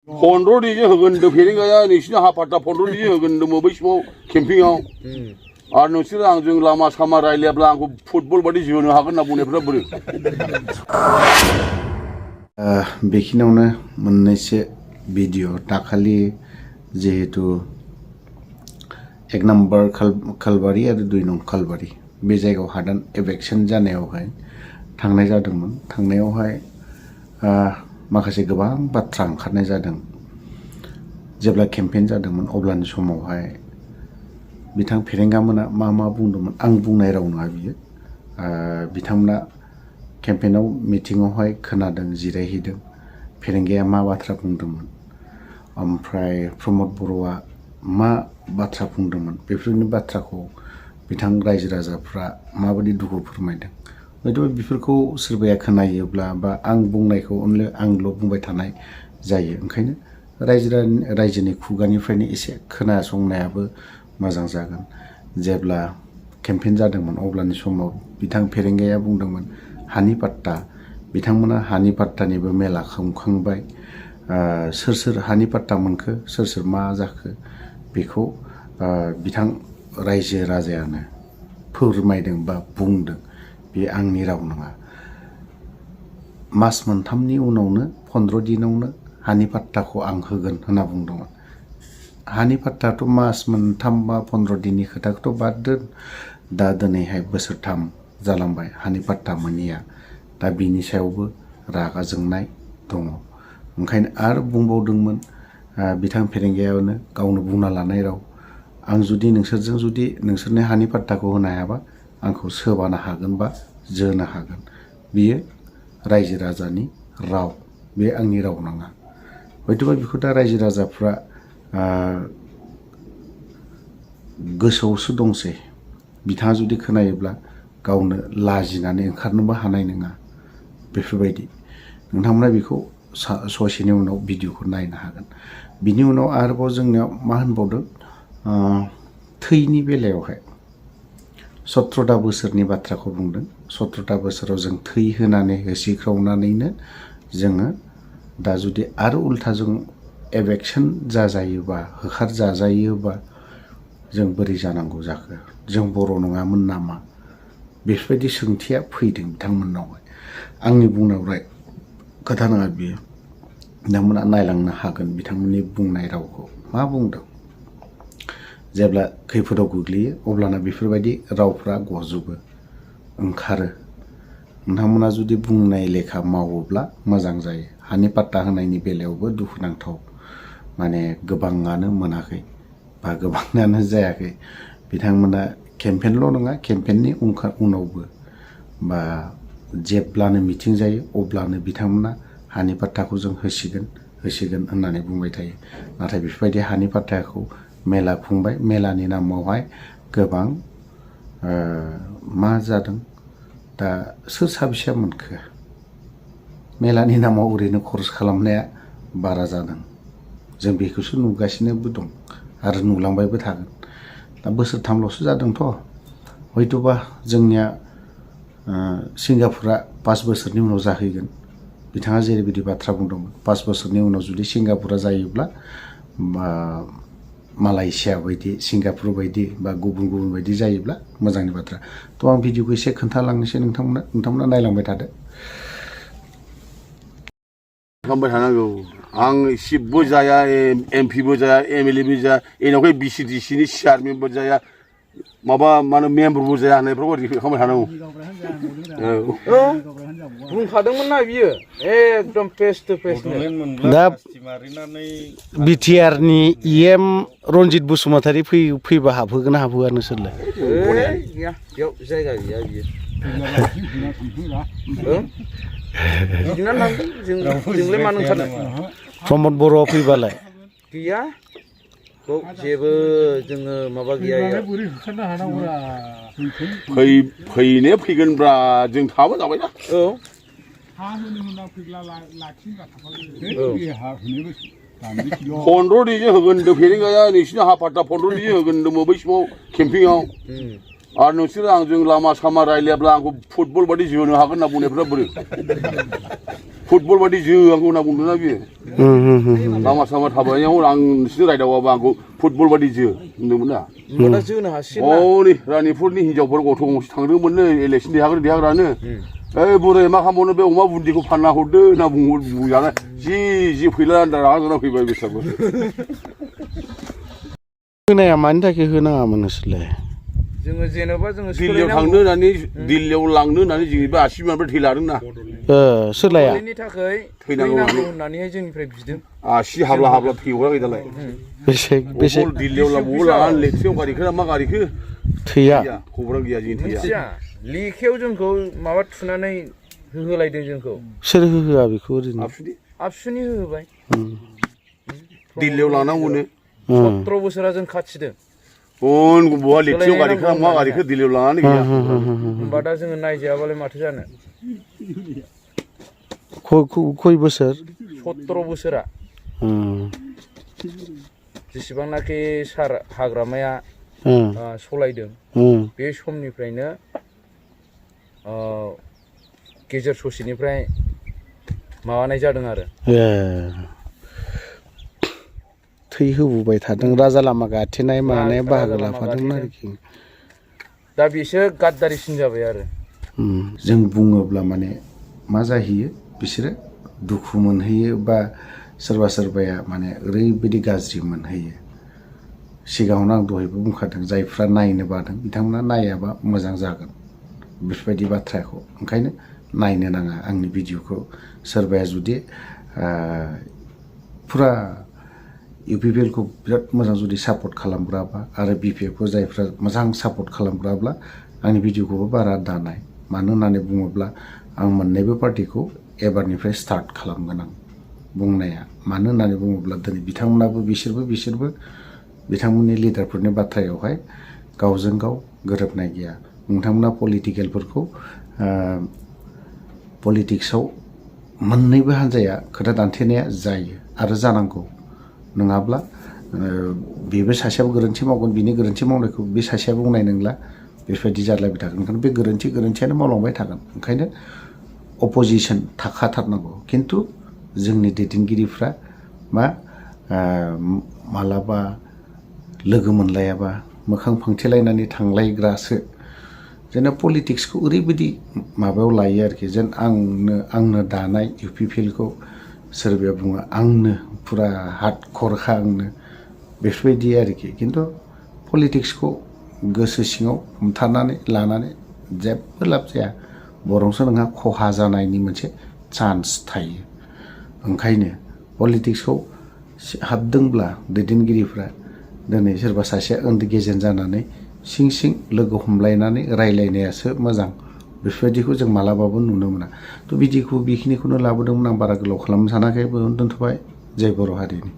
15 DJ होगोन दो फेरेंगाया नोंसिनि हाफाटा 15 DJ होगोन दो बै समाव केम्पिंआव आरो नोंसोर आंजों लामा सामा रायलायाब्ला आंखौ फुटबल बादि जोनो हागोन होनना बुंनायफ्रा बोरै बेखिनियावनो मोननैसो भिडिअ दाखालि जिहेतु 1 नम्बर खालबारि आरो 2 नं खालबारि बे जायगायाव हादान एभेक्सन जानायावहाय थांनाय जादोंमोन थांनायावहाय माखासे गोबां बाथ्रा ओंखारनाय जादों जेब्ला केम्पेइन जादोंमोन अब्लानि समावहाय बिथां फेरेंगामोना मा बुंदोंमोन आं बुंनाय राव नङा बियो बिथांमोना केम्पेइनाव मिटिङावहाय खोनादों जिरायहैदों फेरेंगाया मा बाथ्रा बुंदोंमोन ओमफ्राय प्रमद बर'आ मा बाथ्रा बुंदोंमोन बेफोरनि बाथ्राखौ बिथां रायजो राजाफ्रा माबायदि दुखु फोरमायदों हयथ' बेफोरखौ सोरबाया खोनायोब्ला बा आं बुंनायखौ आंल' बुंबाय थानाय जायो ओंखायनो रायजोनि खुगानिफ्रायनो एसे खोनासंनायाबो मोजां जागोन जेब्ला केम्पेइन जादोंमोन अब्लानि समाव बिथां फेरेंगाया बुंदोंमोन हानि पाट्टा बिथांमोना हानि पाट्टानिबो मेला खुंखांबाय सोर हानि पाट्टा मोनखो सोर मा जाखो बेखौ बिथां रायजो राजायानो फोरमायदों बा बुंदों बे आंनि राव नङा मास मोनथामनि उनावनो 15 दिनावनो हानि पाट्टाखौ आं होगोन होनना बुंदोंमोन हानि पाट्टाथ' मास मोनथाम बा 15 दिननि खोथाखौथ' बाद दोन दा दिनैहाय बोसोरथाम जालांबाय हानि पाट्टा मोनिया दा बिनि सायावबो रागा जोंनाय दङ ओंखायनो आरो बुंबावदोंमोन बिथां फेरेंगायानो गावनो बुंना लानाय राव आं जुदि नोंसोरनि हानि पाट्टाखौ होनो हायाबा आंखौ सोबानो हागोन बा जोनो हागोन बियो रायजो राजानि राव बे आंनि राव नङा हयथ'बा बेखौ दा रायजो राजाफ्रा गोसोआवसो दंसै बिथाङा जुदि खोनायोब्ला गावनो लाजिनानै ओंखारनोबो हानाय नङा बेफोरबायदि नोंथांमोना बेखौ ससेनि उनाव भिडिअखौ नायनो हागोन बिनि उनाव आरोबाव जोंनियाव मा होनबावदों थैनि बेलायावहाय 17 बोसोरनि बाथ्राखौ बुंदों 17 बोसोराव जों थै होनानै होसिख्रावनानैनो जोङो दा जुदि आरो उल्था जों एभेक्सन जाजायोबा होखार जाजायोबा जों बोरै जानांगौ जाखो जों बर' नङामोन नामा बेफोरबायदि सोंथिया फैदों बिथांमोननावहाय आंनि बुंनायाव खोथा नङा बियो बिथांमोना नायलांनो हागोन बिथांमोननि बुंनाय रावखौ मा बुंदों जेब्ला खैफोदाव गोग्लैयो अब्लाना बेफोरबायदि रावफ्रा गजोबो ओंखारो नोंथांमोना जुदि बुंनाय लेखा मावोब्ला मोजां जायो हानि पाट्टा होनायनि बेलायावबो दुखुनांथाव माने गोबाङानो मोनाखै बा गोबाङानो जायाखै बिथांमोना केम्पेइनल' नङा केम्पेइननि उनावबो बा जेब्लानो मिटिं जायो अब्लानो बिथांमोना हानि पाट्टाखौ जों होसिगोन होननानै बुंबाय थायो नाथाय बेफोरबायदि हानि पाट्टाखौ मेला खुंबाय मेलानि नामावहाय गोबां मा जादों दा सोर साबेसेया मोनखो मेलानि नामाव ओरैनो खरस खालामनाया बारा जादों जों बेखौसो नुगासिनोबो दं आरो नुलांबायबो थागोन दा बोसोरथामल'सो जादोंथ' हयथ'बा जोंनिया सिंगापुरा 5 बोसोरनि उनाव जाहैगोन बिथाङा जेरैबायदि बाथ्रा बुंदोंमोन 5 बोसोरनि उनाव जुदि सिंगापुरा जायोब्ला मालयेशिया बायदि सिंगापुर बायदि बा गुबुन बायदि जायोब्ला मोजांनि बाथ्रा थ' आं भिडिअखौ एसे खोन्थालांनोसै नोंथांमोना नायलांबाय थादो खालामबाय थानांगौ आं चिफबो जाया एमपिबो जाया एमएलएबो जाया एनावहाय बिसिडिसिनि चेयारमेनबो जाया माबा मा होनो मेम्बारबो जाया होननायफ्राव ओरै खालामबाय थानांगौ बुंखादोंमोन ना बियो एकदम फेस टु फेस दा बिटिआरनि इएम रनजित बसुमतारी फैबा हाबहोगोन ना हाबहोआ नोंसोरलाय गैया बेयाव जायगा गैया बियो बिदिनो नांगोन जोंलाय मानो ओंखारनो प्रमद बर'आ फैबालाय गैया जेबो जोङो माबा गैया फैनो फैगोनब्रा जों थाबो जाबायना औ 15 DJ होगोन दो फेरेंगाया नोंसिनि हाफाटा 15 DJ होगोन दो बै समाव केम्पिंआव आरो नोंसोर आंजों लामा सामा रायलायाब्ला आंखौ फुटबल बादि जोनो हागोन होनना बुंनायफ्रा बोरै फुटबल बादि जो आंखौ होनना बुंदोंना बियो लामा सामा थाबायनायाव आं नोंसिनि रायदावाबा आंखौ फुटबल बादि जो होनदोंमोन ना होमबाना जोनो हासिगोन ना नै रानिपुरनि हिनजावफोर गथ' गंसे थांदोंमोननो इलेक्सन देरहाग्रानो ओइ बुरै मा खालामबावनो बे अमा बुन्दिखौ फानना हरदो होनना बुंजानाय जि फैला रागा जोंना फैबाय बिसोरबो होनाया मानि थाखाय होनाङामोन नोंसोरलाय जोङो जेनेबा जोङो दिल्लीयाव थांनो होननानै दिल्लीयाव लांनो होननानै जोंनिबो 80 मानफोर थैलादोंना सोरलाया बेनि थाखाय थैनांगौ होननानैहाय जोंनिफ्राय बिदों 80 हाबला थैहराखै दालाय बेसे दिल्लीयाव लांनानै लेखायाव गारिखो ना मा गारिखो थैया खबरा गैया जोंनि थैया लेखायाव जोंखौ माबा थुनानै होलायदों जोंखौ सोर होआ बेखौ ओरैनो आबसुनि होबाय दिल्लीयाव लांनांगौनो 17 बोसोरा जों खाथिदों बहा लेखायाव गारिखो मा गारिखो दिल्लीयाव लांनानै गैया होमबा दा जोङो नायजायाबालाय माथो जानो खय बोसोर 17 बोसोरा जेसेबांनाखि सार हाग्रामाया सलायदों बे समनिफ्रायनो गेजेर ससेनिफ्राय माबानाय जादों आरो थै होबोबाय थादों राजा लामा गाथेनाय मानाय बाहागो लाफादोंमोन आरोखि दा बिसोर गाद्दारिसिन जाबाय आरो जों बुङोब्ला माने मा जाहैयो बिसोरो दुखु मोनहैयो बा सोरबा सोरबाया माने ओरैबायदि गाज्रि मोनहैयो सिगाङावनो आं दहायबो बुंखादों जायफ्रा नायनो बादों बिथांमोना नायाबा मोजां जागोन बेफोरबायदि बाथ्राखौ ओंखायनो नायनो नाङा आंनि भिडिअखौ सोरबाया जुदि फुरा UPPL खौ बिराद मोजां जुदि सापर्ट खालामग्राबा आरो BPF खौ जायफ्रा मोजां सापर्ट खालामग्राब्ला आंनि भिडिअखौबो बारा दानाय मानो होननानै बुङोब्ला आं मोननैबो पार्टिखौ एबारनिफ्राय स्टार्ट खालामगोन आं बुंनाया मानो होननानै बुङोब्ला दिनै बिथांमोनाबो बिसोरबो बिथांमोननि लिडारफोरनि बाथ्रायावहाय गावजों गाव गोरोबनाय गैया नोंथांमोना पलिटिकेलफोरखौ पलिटिक्सआव मोननैबो हान्जाया खोथा दान्थेनाया जायो आरो जानांगौ नङाब्ला बेबो सासेयाबो गोरोन्थि मावगोन बिनि गोरोन्थि मावनायखौ बे सासेयाबो बुंनाय नंला बेफोरबायदि जालायबाय थागोन ओंखायनो बे गोरोन्थियानो मावलांबाय थागोन ओंखायनो अपोजिसन थाखाथारनांगौ खिन्थु जोंनि दैदेनगिरिफ्रा मालाबा लोगो मोनलायाबा मोखां फांथेलायनानै थांलायग्रासो जेन पलिटिक्सखौ ओरैबायदि माबायाव लायो आरोखि जेन आंनो दानाय UPPL खौ सोरबाया बुङो आंनो फुरा हार्डकरखा आंनो बेफोरबायदि आरोखि खिन्थु पलिटिक्सखौ गोसो सिङाव हमथानानै लानानै जेबो लाब जाया बरंसो नोंहा खहा जानायनि मोनसे चान्स थायो ओंखायनो पलिटिक्सखौ हाबदोंब्ला दैदेनगिरिफ्रा दिनै सोरबा सासेया उन्दै गेजेर जानानै सिं लोगो हमलायनानै रायलायनायासो मोजां बेफोरबायदिखौ जों मालाबाबो नुनो मोना थ' बिदिखौ बेखिनिखौनो लाबोदोंमोन आं बारा गोलाव खालामनो सानाखै दोनथ'बाय जय बर' हारिनि